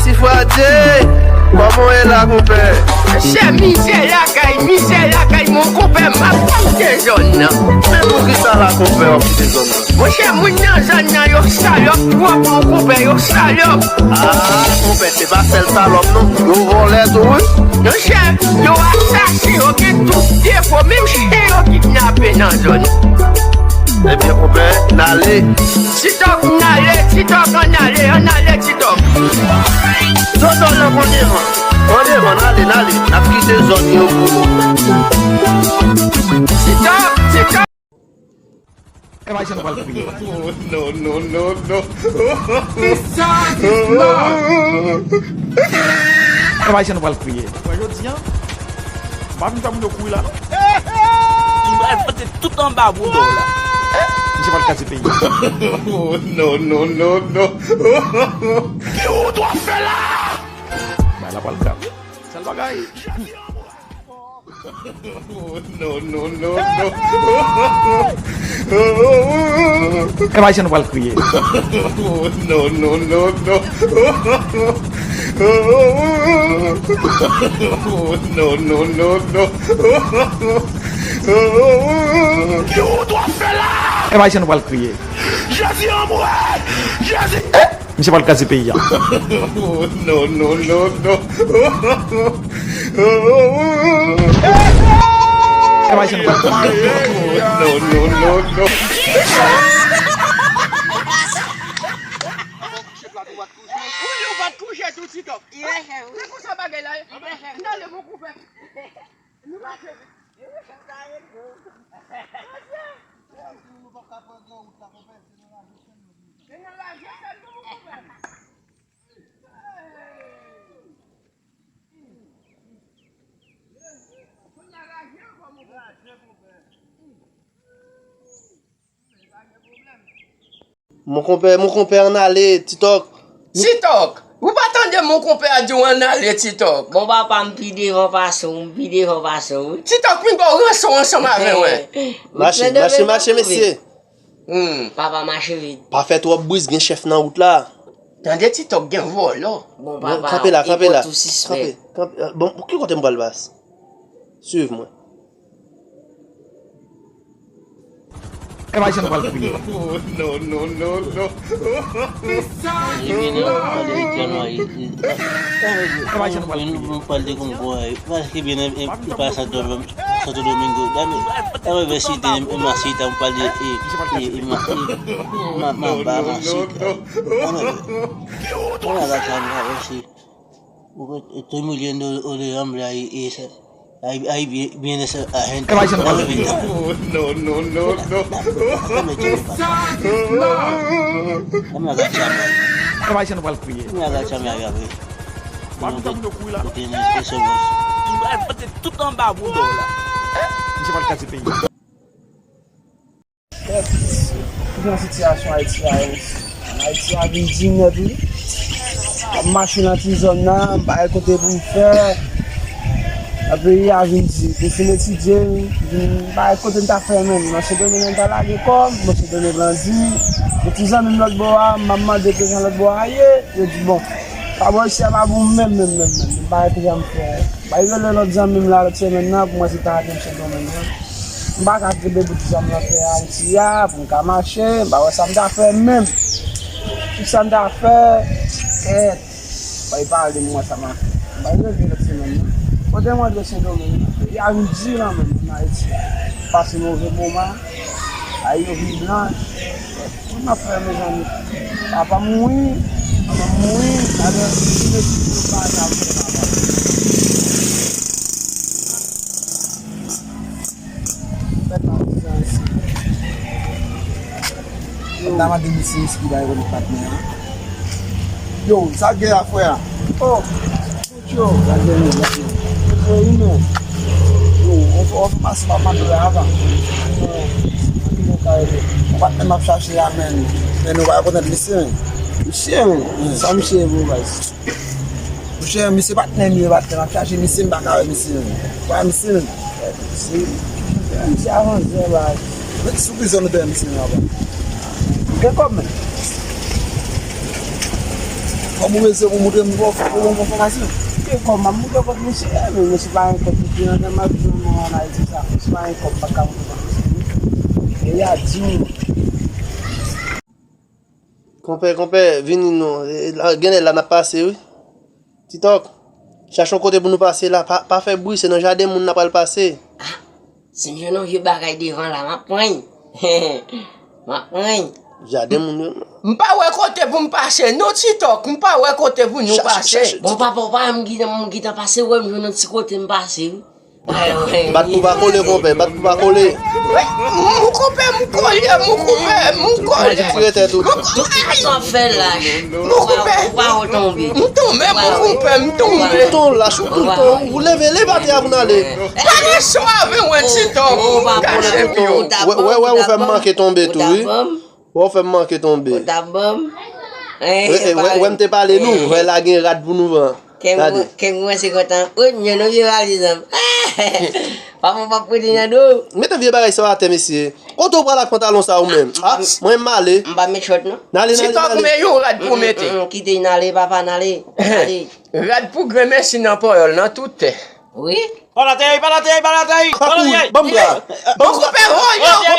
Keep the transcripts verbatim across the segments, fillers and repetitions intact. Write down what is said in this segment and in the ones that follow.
Ti Fradye, kòman w ye la, konpè? Chè, mizè lakay, mizè lakay, mon konpè, m ap kite zòn nan. Men poukisa la, konpè, w ap kite zòn nan? Monchè, moun nan zòn nan, yo salòp twòp, mon konpè, yo salòp. Ah, konpè, se pa sèl salòp, non. Yo vòlè tou, wi. Monchè, yo asasen, yo gen tout defo, menm chen yo kidnape nan zòn. Ebyen, konpè, n ale. Ti Tòk, n ale, Ti Tòk, ann ale, ann ale, Ti Tòk. Toto, nan pran devan. Pran devan, n ale, n ale. N ap kite zòn yo pou nou. Ti Tòk, Ti Tòk. E pa jan nou pral kriye. Oh, non, non, non, non. Ki sa, ki sa? E pa jan nou pral kriye. Mwen, jodi a, m pa vin fè moun yo kouri la, non. M pral pote tout anba bouda w la. Misye pral kraze peyi a. Oh, non, non, non, non. Ki wout w ap fè la? Bagay la pral grav. Sèl bagay. Oh, non, non, non, non. E pa jan nou pral kriye. Oh, non, non, non, non. Oh, non, non, non, non. Ki wout w ap fè la? E pa jan nou pral kriye. Jezi anmwe! Jezi! Misye pral kraze peyi a. Oh, non, non, non, non. E pa jan nou pral kriye. Non, non, non, non. Ou di w pa t kouche tou, Ti Tòk. Li mache, wi. Se konsa bagay la ye. Li mache. N ale, mon konpè. Nou mache vit. Wi, sa ye tou. Mesye. Se nan raje sèl nou, mon konpè. Hey. Kounye a raje ankò, mon konpè. Raje, konpè. Mon konpè, mon konpè, ann ale, Ti Tòk. Ti Tòk, ou pa tande mon konpè a di w ann ale, Ti Tòk? Bon, papa, m pi devan pase w, m pi devan pase w, wi. Ti Tòk, pinga w ranse w ansanm avè mwen. Mache, mache, mache, mesye. Hmm. Papa, mache vit. Pa fè twòp bri, gen chèf nan wout la. Tande, Ti Tòk, gen vòlò. Bon, papa, kanpe la, kanpe la. Kanpe, kanpe. Bon, ki kote m pral, baz? Swiv mwen. E pa jan nou pral kriye. Oh, non, non, non, non. Ki sa? E pa jan nou pral kriye. Mwen pral di konpwa, paske byen e pa Santo Dom-, Santo Domingo. Dame, dame vèsite e masita, mwen pral di e, e, e, ma, e, ma, ma, ba masita. Dame, dame la kamera vèsite. Estoy muy lindo, ole, hombre, ahí, esa, ahí, ahí vi-, viene esa gente. E pa jan nou pral kriye. No, no, no, no. E pa jan nou pral kriye. Mwen, tout anba bouda w la. Misye pral kraze peyi. Kèt, ki jan sitiyasyon Ayiti a ye? Ayiti a vin di nèt, wi. M ap mache nan ti zòn nan, m pa gen kote pou m fè. Nan peyi a vin di, m fin etidye, m vin, m pa gen kote m ta fè menm. Nan Sendomeng, m ta lage kò m, nan Sendomeng bandi. Gen ti zanmi m lòt bò a, m ap mande kijan lòt bò a ye, yo di, bon, pa bò isi a pa pou m menm, menm, menm, menm. M pa gen kijan m fè. M bay rele lòt zanmi m la lòt semèn nan pou m wè si l ta kenbe m Sendomeng nan. M pa ka kenbe bout zanm nan fè Ayiti a pou m ka mache, m pa wè sa m ta fè menm. Tout sa m ta fè, kèt, bay pale m wè sa m a fè. M bay rele lòt semèn nan. Kote m antre Sendomeng nan, peyi a vin di nan men m, ann Ayiti. Pase move moman, kay yo vin blanch. Kòman m ap fè, mezanmi? Papa m mouri, manman m mouri, talè, si mesye yo pa ta mouri, papa. Fè sa, fè sa, isi. Yo. M ta mande misye isi ki bay remet patnè a. Yo, sa k gen la, frè a? Oh. Yo, gade nou, gade nou. Yo, wi, men. Yo, on, on fè pase pa mande la avan. Yo, ki nou ka rele? On patnè m ap chache a, men. Men nou pa rekonèt misye, men. Misye, men. Sa misye ye, bro, baz? Monchè, misye patnè m ye, patnè m ap chache misye, m pa ka wè misye, men. Pa misye, men. Misye, misye avanse, baz. Men sou ki zòn ou te wè misye, men, apa? Gen kòb, men. Kòman w bezwen pou montre m, pou w fè yon bon enfòmasyon? Ke kòb m ap monte kont misye, men misye pa gen kòb pou peye nan machine nan an Ayiti sa. Misye pa gen kòb, m pa ka monte kont misye. Men y a di w. Konpè, konpè, vini non. E, la, genlè la n ap pase, wi. Ti Tòk, chache yon kote pou nou pase la. Pa, pa fè bri, se nan jaden moun n ap pral pase. Si m jwenn yon vye bagay devan la, m ap pran l. M ap pran l. Jaden moun yo. M pa wè kote pou m pase, non, Ti Tòk, m pa wè kote pou nou pase. Bon, papa, ou pa wè m gentan, m gentan pase, wè m jwenn yon ti kote m pase, wi. Bat pou pa kole, konpè, bat pou pa kole. Wi, m konpè, m kole, m konpè, m kole. Tire tèt ou. Tout sa w ap fè la, m konpè. Ou pa, ou pa tonbe. M tonbe, m konpè, m tonbe. Tonbe la, sou tonbe, ou leve, leve atè a pou n ale. Pa gen swa avè mwen, Ti Tòk. Ou pa pran nan tonbe. Wè, wè, wè, ou fè m manke tonbe tou, wi. Wè, ou fè m manke tonbe. Ou ta ban m. Wè, wè, wè, m te pale nou. Wè, la gen rad pou nou van. Gade. Kè m kòmanse kontan. Wi, m jwenn yon vye valiz an. Papa, papa, prete nan do. Mete vye bagay sa atè, mesye. Kote w pral ak pantalon sa ou menm? Ah, mwen m ale. M pa met chòt, non. N ale, n ale, n ale. Ti Tòk, men yon rad pou mete. Kite, n ale, papa, n ale. N ale. Rad pou grenmesi nan pòyòl, nan tout tè. Wi. Pa nan tè, pa nan tè, pa nan tè, pa nan tè. Ban m bra. Ban m bra.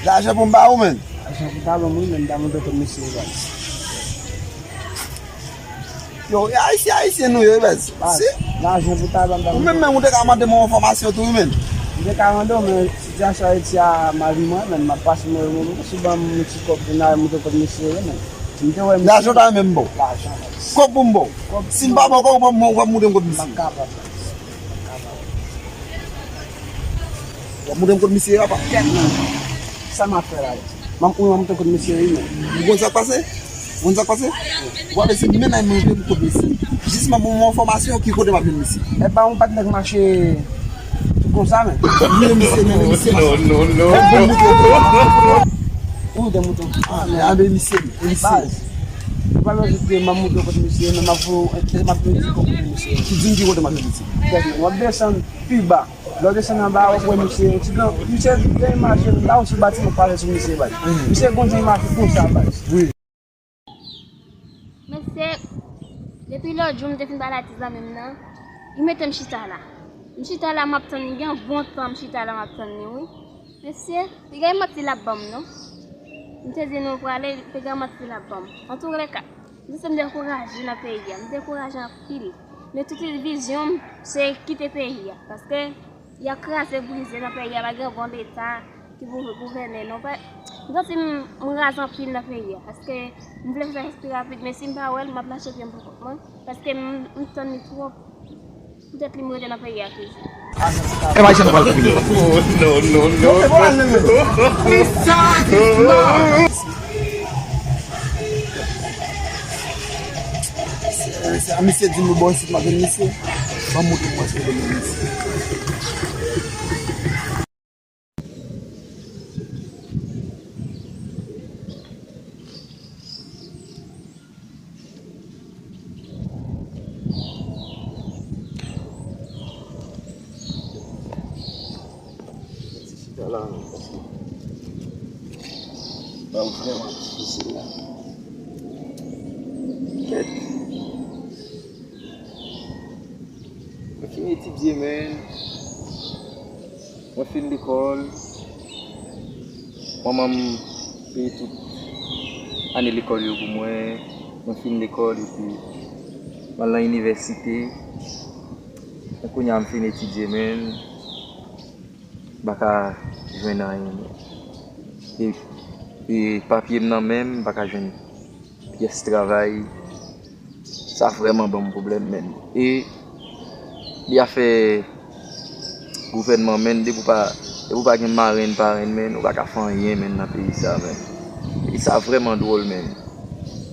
Lajan pou m ba ou, menn. Lajan pou ta ban m, wi, menn, m ta monte kot mesye yo, baz. Yo, e ayisyen, ayisyen nou ye, baz. Baz, lajan pou ta ban m, ta monte. Ou menm, menm, ou te ka mande m yon enfòmasyon tou, wi, menn. M te ka mande w, men sitiyasyon Ayiti a mal pou mwen, menn, m ap pase mwen, menn, si w ban m yon ti kòb pou n al monte kot mesye yo, menn. Si m te wè mesye. Lajan w ta renmen m ba w? Lajan, baz. Kòb pou m ba w? Kòb. Si m pa ba w kòb, ou pral monte m kot misye? M p ap kapab, baz. W ap montre m kot misye ye, papa? Kèt, menn. Sa m ap fè la, menn? M ap, wi, m ap montre kot misye ye, menn. Ou konn sa k pase? Ou konn sa k pase? W ap ese mennen m montre m kot misye ye. Jis m ap ban w enfòmasyon ki kote m ap jwenn misye. E pa yon patnè k mache tou konsa, menn. Mwen misye, mwen misye. Non, non, non. Bon, bon, bon, bon. Ou te montre. Ah, men, ah, men misye, misye. Baz. Ou pa bezwen di m ap montre kot misye, men m ap voye, m ap voye di kòb pou misye. Ki di m ki kote m ap jwenn misye? Kèt, menn. W ap desann pi ba. Lè w desann anba a, w ap wè misye, ti gran, misye gen imaj la, ou sou batiman, w pale sou misye, baz. Misye gon jan imaj konsa, baz. Wi. Mesye, depi lòt jou m te fin pale atis la menm nan, li mete m chita la. M chita la, m ap tann li, gen yon bon tan m chita la, m ap tann li, wi. Mesye, li gen manti l ap ban m, non. M te di nou prale, li te gen manti l ap ban m. Antouleka, m santi m dekouraje nan peyi a, m dekouraje anpil. Men tout vizyon m, se kite peyi a, paske y ap kraze brize nan peyi a, pa gen bon leta ki pou gouvène, non. Pa, m santi m, m raz anpil nan peyi a, paske m vle fè sa pi rapid, men si m pa wè l, m ap mache pye m pou kont mwen, paske m, m tann li twòp. Poutèt li m rete nan peyi a toujou. E pa isit nou pral fini. Oh, non, non, non. Sa, misye di nou bò isit m ap jwenn misye. Ban m montre w èske w jwenn misye. Ti chita la, non, paske bagay vrèman difisil la. Kèt. Mwen fin etidye, men mwen fin lekòl. Manman m peye tout ane lekòl yo pou mwen. Mwen fin lekòl epi mwen al nan inivèsite. Men kounye a m fin etidye, men m pa ka jwenn anyen, men. E, e papye m nan men m, m pa ka jwenn pyès travay. Sa vrèman ban m pwoblèm, menn. E li afè gouvènman, menn, depi w pa, depi w pa gen marenn, parenn, menn, ou pa ka fè anyen, menn, nan peyi sa, menn. E sa vrèman dwòl, menn.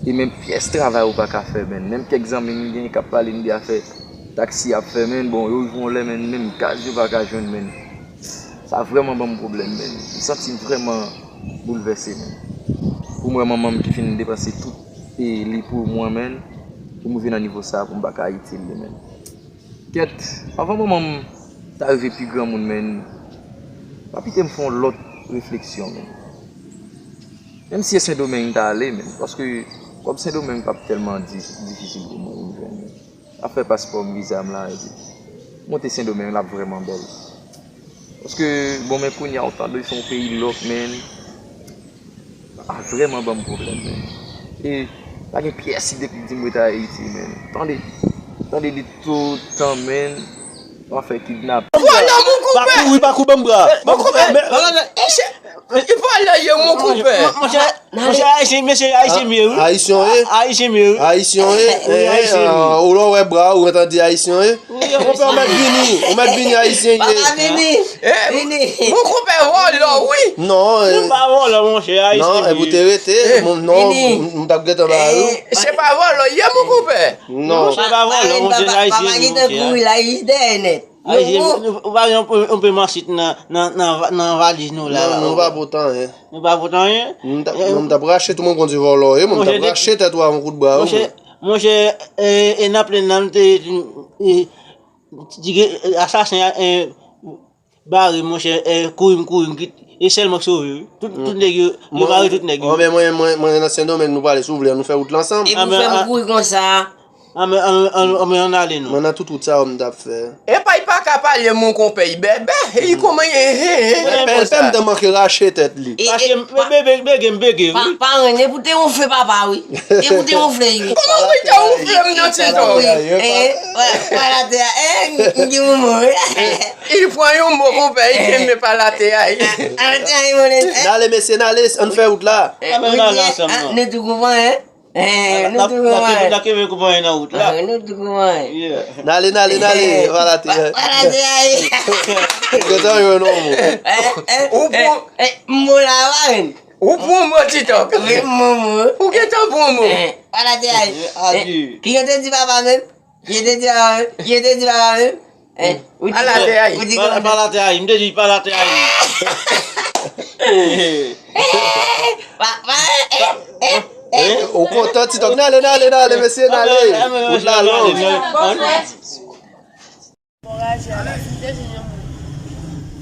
E menm pyès travay ou pa ka fè, menn. Menm kèk zanmi m gen k ap pale m de afè taksi y ap fè, menn, bon, yo rive yon lè, menn, menm gaz yo pa ka jwenn, menn. Sa vrèman ban m pwoblèm, menn. M santi m vrèman boulvèse, menn. Pou m wè manman m ki fin depanse tout e li pou mwen, menn, pou m rive nan nivo sa, pou m pa ka itil li, menn. Kèt, anvan manman m ta rive pi granmoun, menn, m ap kite m fè yon lòt refleksyon, menn. Menm si se Sendomeng m ta ale, menn, paske Kòb Sendomeng p ap tèlman di- difisil pou mwen vin jwenn. Afè paspò m, viza m la, epi monte Sendomeng la vrèman bèl. Paske, bon, men kounye a w tande se yon peyi lòk, men a vrèman ban m pwoblèm, men. E pa gen pyès li depi di m rete Ayiti, men. Tande, tande li toutan, men. W ap fè kidnap. Vòlè, mon konpè! Pa kouri, pa kouri, ban m bra. Mon konpè! Vòlè, e se, e vòlè ye, mon konpè! Monchè, monchè, ayisyen, mesye ayisyen m ye, wi. Ayisyen w ye? Ayisyen m ye, wi. Ayisyen w ye? Wi, ayisyen m ye. Ou lè w wè bra, ou gentan di ayisyen w ye? Wi, monchè. Konpè, ou mèt vini, ou mèt vini, ayisyen ye. Papa, vini. Vini. Mon konpè vòlè, wi. Non, e, pa vòlè, monchè, ayisyen m ye. Non, e pou te rete, non, m t ap gentan ba ou. Se pa vòlè ye, mon konpè. Non. Monchè, pa vòlè, monchè, ayisyen m ye, monchè. Papa gentan kouri la, li dèyè nèt. Ayisyen, ou pa gen yon, yon pe manchèt nan, nan, nan, nan valiz nou la. Non, nou pa pote anyen. Nou pa pote anyen? M t ap, non, m t ap rache tou, mwen konn se vòlè w ye, mwen m t ap rache tèt ou avè yon kout bra, wi. Monchè, monchè, e, e nan plenn nan, m te, e, ti gen, e, asasen, e, bare, monchè, e, kouri m kouri m kit, e sèl mwen k sove, wi. Tout, tout nèg yo, yo bare tout nèg yo. Bon, men mwen, mwen, mwen nan Sendomeng, nou prale, si w vle, ann nou fè wout la ansanm. E pou fè m kouri konsa? Ann, ann, ann, ann, ann ale non. Mwen nan tout wout sa yo m t ap fè. Epa, li pa ka pale, mon konpè, li bèbè. E li kòman ye, he, he, he. Pè, pè m te manke rache tèt li. Paske m bege, m bege, m bege, wi. Pa, pa renmen pou te wonfle papa, wi. E pou te wonfle, wi. Kòman pou te wonfle m nan ti tan? Wi. E, wè, wè la te a. E, m di yon mo, wi. Li pran yon mo, konpè, li kenbe pa la te a. N ale, mesye, n ale, ann fè wout la. Nou tou konprann, en? Eh, nou tou konprann. N ap kenbe konprann nan wout la. Ah, nou tou konprann. Yeah. N ale, n ale, n ale. Wala te. Wala te ay. Ou gentan yo non mo. Ou pran, eh, mo la, wa, men. Ou pran mo, TikTok. Wi, mo, mo. Ou gentan pran mo. Wala te ay. Ki yo te di papa menm? Yo te di papa menm? Yo te di papa menm? Eh, ou di pa la te ay. Ou di pa la te ay. M te di pa la te ay. Pa, pa, eh, eh, eh. Ou kontan, TikTok? N ale, n ale, n ale, mesye, n ale. Wout la long. Bon, raje a la, si m te jwenn yon moun,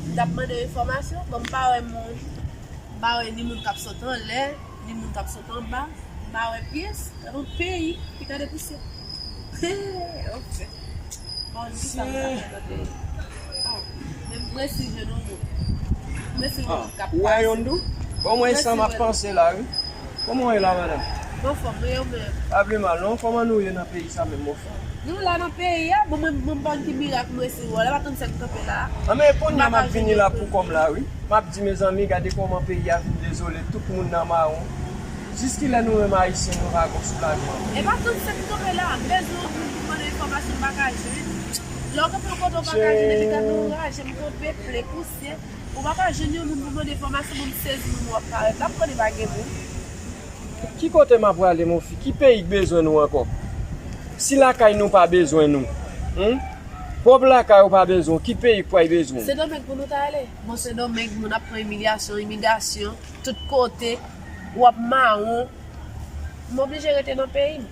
m t ap mande enfòmasyon, bon, m pa wè moun. M pa wè ni moun k ap sot anlè, ni moun k ap sot anba. M pa wè pyès, nan yon peyi ki tande pousyè. Anfen. Bon, di sa m ta fè nan peyi. Bon, men m resi jwenn yon moun. M resi yon moun k ap pase. Ou wè yon dou? Bon, mwen sa m ap panse la, wi. Kòman w ye la, madanm? M anfòm, e ou menm? Pa pi mal, non. Kòman nou ye nan peyi sa menm, monfè? Nou la nan peyi a, bon, mwen, mwen m pa konn ki mirak m resi wè, lè pa tann sèt kanpe la. Anben, kounye a m ap vini la pou kò m la, wi. M ap di, mezanmi, gade kòman peyi a vin dezole, tout moun nan mawon. Jiskilè nou menm Ayisyen, nou pa gon soulajman? E pa tann sèt kanpe la, m bezwen yon moun pou mande enfòmasyon, m pa ka jwenn. Lè w kanpe yon kote, w pa ka jwenn, epi gade yon raje, m kanpe, ple, pousyè. Ou pa ka jwenn yon moun pou mande enfòmasyon, moun sezi moun w ap parèt la, m konnen pa gen moun. Ki kote m ap prale, mon fi? Ki peyi k bezwen nou ankò? Si lakay nou pa bezwen nou, hmm? Pwòp lakay ou pa bezwen w, ki peyi k pral bezwen w? Sendomeng pou nou ta ale. Bon, Sendomeng, moun ap pran imilyasyon, imilyasyon, tout kote, w ap mawon. M oblije rete nan peyi m.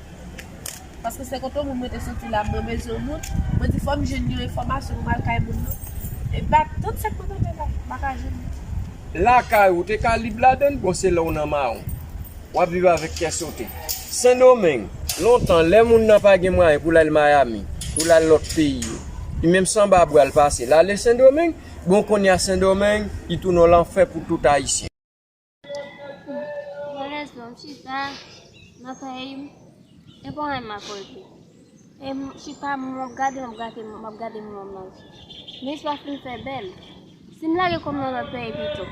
Paske se kote moun mwen te soti la, mwen bezwen moun. Mwen di fò m jwenn yon enfòmasyon pou m al kay moun nan. E pa trannsenk mwen kanpe la, m pa ka jwenn moun. Lakay ou te ka lib ladann, bon se lè w nan mawon. W ap viv avèk kè sote. Sendomeng, lontan, lè moun nan pa gen mwayen pou l al Miami, pou l al lòt peyi yo, li menm se anba bra l pase. L ale Sendomeng, bon kounye a Sendomeng, li tounen yon lanfè pou tout Ayisyen. Malezman, m chita nan peyi m, e pa anyen m ap regle. E m chita, m ap gade, m ap gade, m ap gade moun nan. Men si w ap fin fè bèl, si m lage kò m nan lòt peyi pito,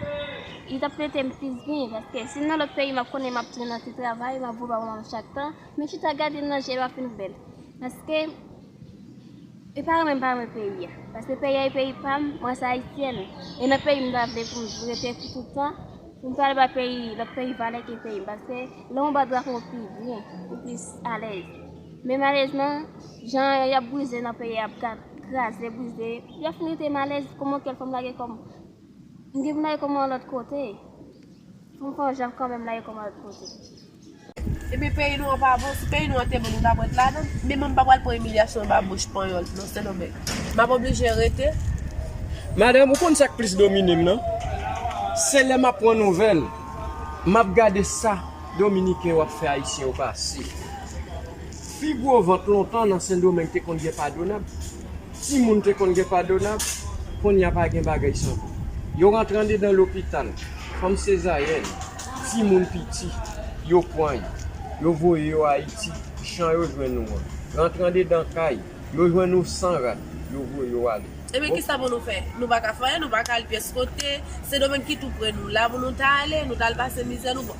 li t ap mete m plis byen, paske si m nan lòt peyi, m ap konnen m ap tounen nan ti travay, m ap voye pa mwen chak tan, men chita gade m nan je, m ap fin bèl. Paske E pa renmen m pa renmen peyi a. Paske peyi a e peyi pa m, mwen se ayisyèn. E nan peyi m ta vle pou m rete pou tout tan, pou m pa al ba peyi, lòt peyi valè ke peyi m. Paske lè w anba drapo w pi byen, ou plis alèz. Men malezman, jan y ap brize nan peyi a, ap ka kraze, brize, y ap fin rete m alèz, kòman kè l fè m lage kò m? M gen pou m lage kò m yon lòt kote. Fò m fè yon jan kanmenm lage kò m yon lòt kote. Ebyen, peyi nou an pa bon. Si peyi nou an te bon, nou t ap ret ladan. Men mwen m pa pral pran imilyasyon anba bouch panyòl nan Sendomeng. M ap oblije rete. Madanm, ou konn sa k plis domine m nan? Se lè m ap pran nouvèl, m ap gade sa Dominiken yo ap fè Ayisyen yo pase. Fi gwo vant lontan nan Sendomeng te konn gen padonab. Timoun te konn gen padonab. Kounye a pa gen bagay sanble. Yo rantre andedan lopital. Fanm sezayèn. Timoun piti. Yo pran yo. Yo voye yo Ayiti. Jan yo jwenn nou an. Rantre andedan kay. Yo jwenn nou san rad, yo voye yo ale. Ebyen, kisa pou nou fè? Nou pa ka fè anyen, nou pa ka al pyès kote. Sendomeng ki tou pre nou. La pou nou ta ale, nou ta al pase mizè nou. Bon,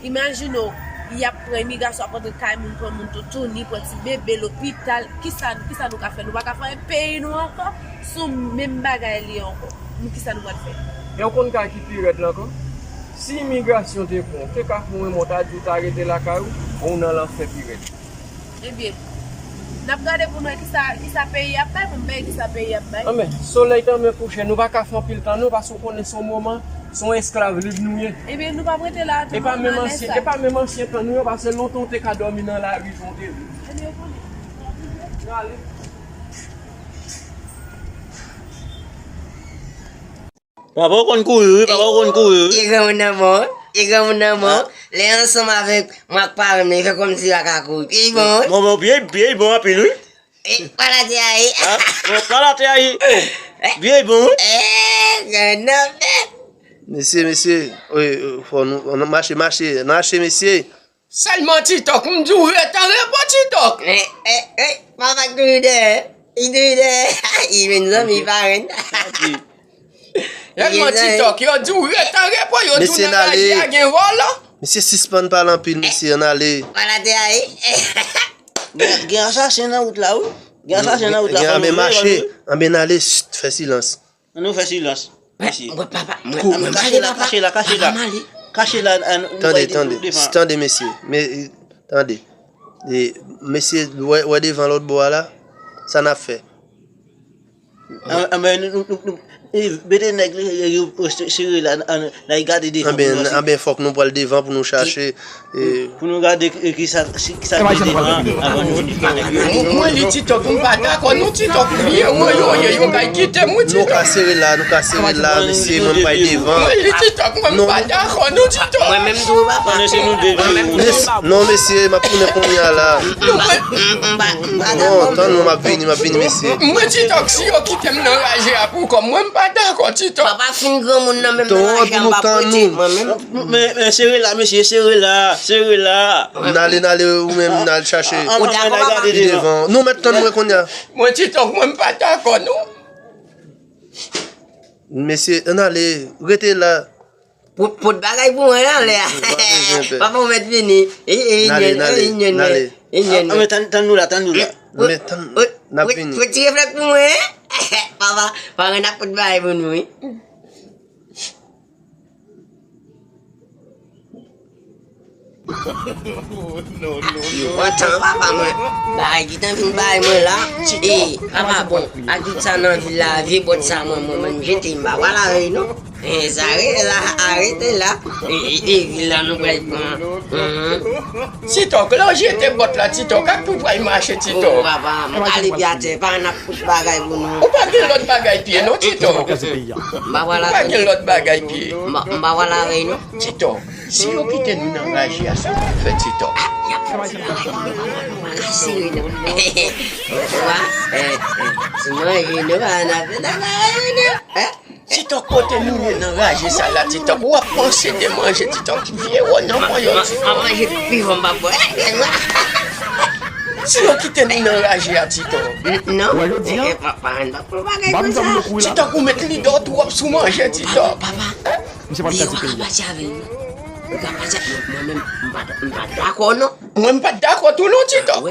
imajine w, y ap pran imigrasyon, ap rantre kay moun, pran moun toutouni, pran ti bebe, lopital. Kisa, kisa nou ka fè? Nou pa ka fè anyen, peyi nou ankò, sou menm bagay li ankò. Nou, kisa nou pral fè? E w konn ka ki pi rèd la ankò? Si imigrasyon te pran w, te ka fè w yon mò ta di w ta rete lakay ou, bon, w nan lanfè pi rèd. Ebyen, n ap gade pou nou wè kisa, kisa peyi ap bay, pou n bay kisa peyi ap bay. Anben, solèy tanmen kouche, nou pa ka fè anpil tan non, paske w konnen se yon moman, se yon esklav lib nou ye. Ebyen, nou p ap rete la tou. E pa menm ansyen, e pa menm ansyen tan nou yo, paske lontan w te ka dòmi nan lari jan w te vle. Ebyen, w konnen. N ale. Papa w konn kouri wi, papa w konn kouri wi. E granmoun nan bon, e granmoun nan bon. Lè ansanm avèk mwen ak paran m nan, li fè kòmsi li pa ka kouri. Pye bon wi. Bon, bon, pye, pye bon anpil wi. E, pa la te ayi. Bon, pa la te ayi. Pye bon wi. E, granmoun nan fè. Mesye, mesye, wi, fò nou, nou mache, mache, mache, mesye. Sèlman Ti Tòk, m di w ret an repo Ti Tòk. Eh, eh, eh, papa k toujou dèyè. Li toujou dèyè. Li vin zanmi parenn. Sèlman Ti Tòk, yo di w ret an repo, yo di w nan raje a gen vòlò. Mesye, sispann pale anpil, mesye, ann ale. Pala te a ye. Gen, gen asasen nan wout la, wi. Gen asasen nan wout la, fò nou veye, anben mache, anben n ale, chut, fè silans. Ann nou fè silans. Mesye. Mwen, papa, mwen, mwen kache la, kache la, kache la. Kache la, ann, nou pral devan. Tande, tande, tande, mesye. Me, tande. E, mesye, wè, wè devan lòt bò a la, sa n ap fè? Anben, nou, nou, nou, nou, e, mete nèg, e, yo, e, sere la, ann, ann gade devan pou nou wè si. Anben, fòk nou pral devan pou nou chache. E pou nou gade, e, kisa, kisa ki devan an, avan nou vin fè nèg yo. Mwen, mwen li Ti Tòk, m pa dakò non Ti Tòk, vye woyoye yo kay kite m wi Ti Tòk. Nou ka sere la, nou ka sere la, mesye, mwen m pral devan. Mwen li Ti Tòk, mwen m pa dakò non Ti Tòk. Mwen menm tou, papa. Mwen se nou de vye woyoye. Non, mesye, m ap tounen kounye a la. Non, tann mwen, m ap vini, m ap vini, mesye. Mwen Ti Tòk, si yo kite m nan raje a pou kò m, mwen m pa dakò Ti Tòk. Papa fin granmoun nan menm nan raje a m pa pote mwen menm. Men, men, sere la, mesye, sere la, sere la. N ale, n ale, ou menm, n al chache. Ou dakò, papa? Pi devan. Non, mèt tann mwen kounye a. Mwen, Ti Tòk, mwen, m pa dakò, non. Mesye, ann ale, rete la. Pot, pot bagay pou mwen, anlè a. Papa, ou mèt vini. E, e, n ale, n ale, n ale. N ale. Tann, tann nou la, tann nou la. Men tann, n ap vini. Pot ti reflèk pou mwen, en? Papa, papa, n ap pot bagay pou nou, wi. Yo pran tan papa mwen. Bagay ki t anvi bay mwen la. E, papa bon, ak tout sa nan vil la, vye bòt sa mwen, mwen, mwen jete m pa pral avè l non. E, sa rete la, arete la. E, e, e, vil la nou pral pran. Ti Tòk, lè w jete bòt la, Ti Tòk, ak pou pral mache, Ti Tòk. O papa, m ale pye atè, pa n ap Tout bagay pou nou. Ou pa gen lòt bagay pye non, Ti Tòk. M pa pral avè nou. Ou pa gen lòt bagay pye. M pa, m pa pral avè nou. Ti Tòk, si yo kite nou nan raje a, sa n ap fè, Ti Tòk? A, y ap fè ti bagay pou nou, papa, nou pa ka sere non. Ou wè, e, e, ti manje nou pa nan fè nan kare nou. Ti Tòk, kote nou ye nan raje sa la, Ti Tòk? W ap panse de manje, Ti Tòk. Vye wonyon ponyòl, Ti Tòk. M ap manje pi fò m p ap bwè. Si yo kite nou nan raje a, Ti Tòk. Non, e, e, pa, pa, pa, pa, pa, bagay konsa. Ti Tòk, ou met lide w twòp sou manje, Ti Tòk. Papa, papa. Misye pral pèdi peyi a. Ou ka pati avè nou. Ou ka pati avè nou. Mwen menm, m pa, m pa dakò, non. Mwen, m pa dakò tou, non, Ti Tòk.